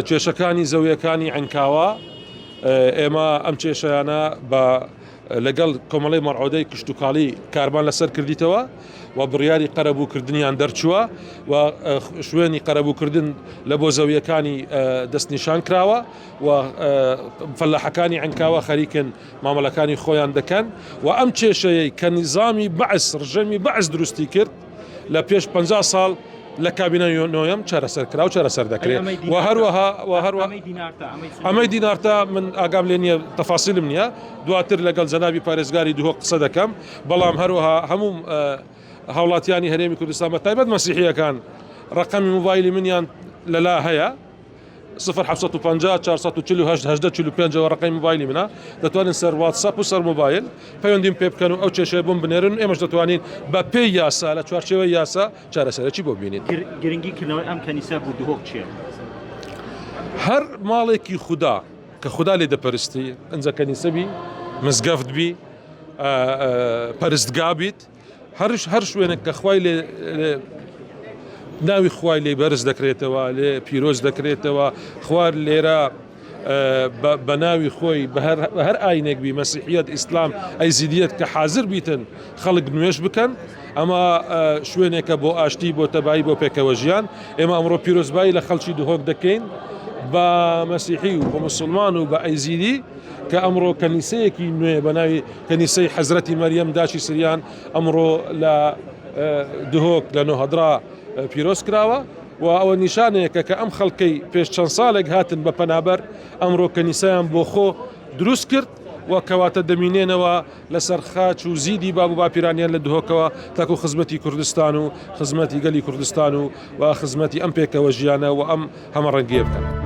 کێشەکانی زەویەکانی عەنکاوە، ئێمە ئەم کێشەیانە بە لەگەڵ کۆمەڵەی مەرعۆدەی کشتوکاڵی کارمان لەسەر کردیتەوە و بڕیاری قەرەبووکردنیان دەرچووە و شوێنی قەرەبووکردن لە بۆ زەویەکانی دەستنیشان کراوە و فەلاحەکانی عەنکاوە خەریکن مامەلەکانی خۆیان دەکەن و ئەم کێشەیەی کە نیزامی بەعس ڕژێمی بەعس دروستی کرد لە پێش 50 ساڵ لە کابینە نۆیەم چارەسەر کرا و چارەسەر دەکرێت و هەروەها و هەروە ئەمەی دینارتا من ئاگام لێ نییە تەفاسیلم نییە دواتر لەگەڵ جەنابی پارێزگاری دهۆک قسە دەکەم بەڵام هەروەها هەموو هاوڵاتیانی هەرێمی کوردستان بە تایبەت مەسیحیەکان ڕقەمی موبایلی منیان لەلا هەیە 0 750 448 18 45 ەوە ڕقەی موبایلی منە دەتوانن سەر واتساپ و سەر موبایل پەیوەندیم پێ بکەن و ئەو کێشەیە بۆم بنێرن ئێمەش دەتوانین بە پێی یاسا لە چوارچێوەی یاسا چارەسەرەکی بۆ بینین. گرنگی کردنەوەی ئەم کەنیسە بۆ دهۆک چییە؟ هەر ماڵێکی خودا کە خودا لێ دەپەرستی ئەنجا کەنیسە بی مزگەفت بی پەرستگا بیت هەرش هەر شوێنێک کە خوای لێ ناوی خوای لێ بەرز دەکرێتەوە لێ پیرۆز دەکرێتەوە خوار لێرە بە ناوی خۆی بە هەر ئاینێک بی مەسیحیت ئیسلام ئەیزیدیەت کە حاضر بیتن خەڵک نوێژ بکەن ئەمە شوێنێکە بۆ ئاشتی بۆ تەبایی بۆ پێکەوە ژیان ئێمە ئەمڕۆ پیرۆزبایی لە خەڵکی دهۆک دەکەین بە مەسیحی و بە مسلمان و بە ئەیزیدی کە ئەمڕۆ کەنیسەیەکی نوێ بە ناوی کەنیسەی حەزرەتی مەریەم داچی سریان ئەمڕۆ لە دهۆک لە نۆهەدرا پیرۆز کراوە و ئەوە نیشانەیەکە کە ئەم خەڵکەی پێش چەند ساڵێک هاتن بە پەنابەر ئەمڕۆ کەنیسەیان بۆ خۆ دروست کرد و کەواتە دەمینێنەوە لەسەر خاچ و زیدی باب و باپیرانیان لە دهۆکەوە تاکو خزمەتی کوردستان و خزمەتی گەلی کوردستان و و خزمەتی ئەم پێکەوە ژیانە و ئەم هەمەڕەنگیە بکەن.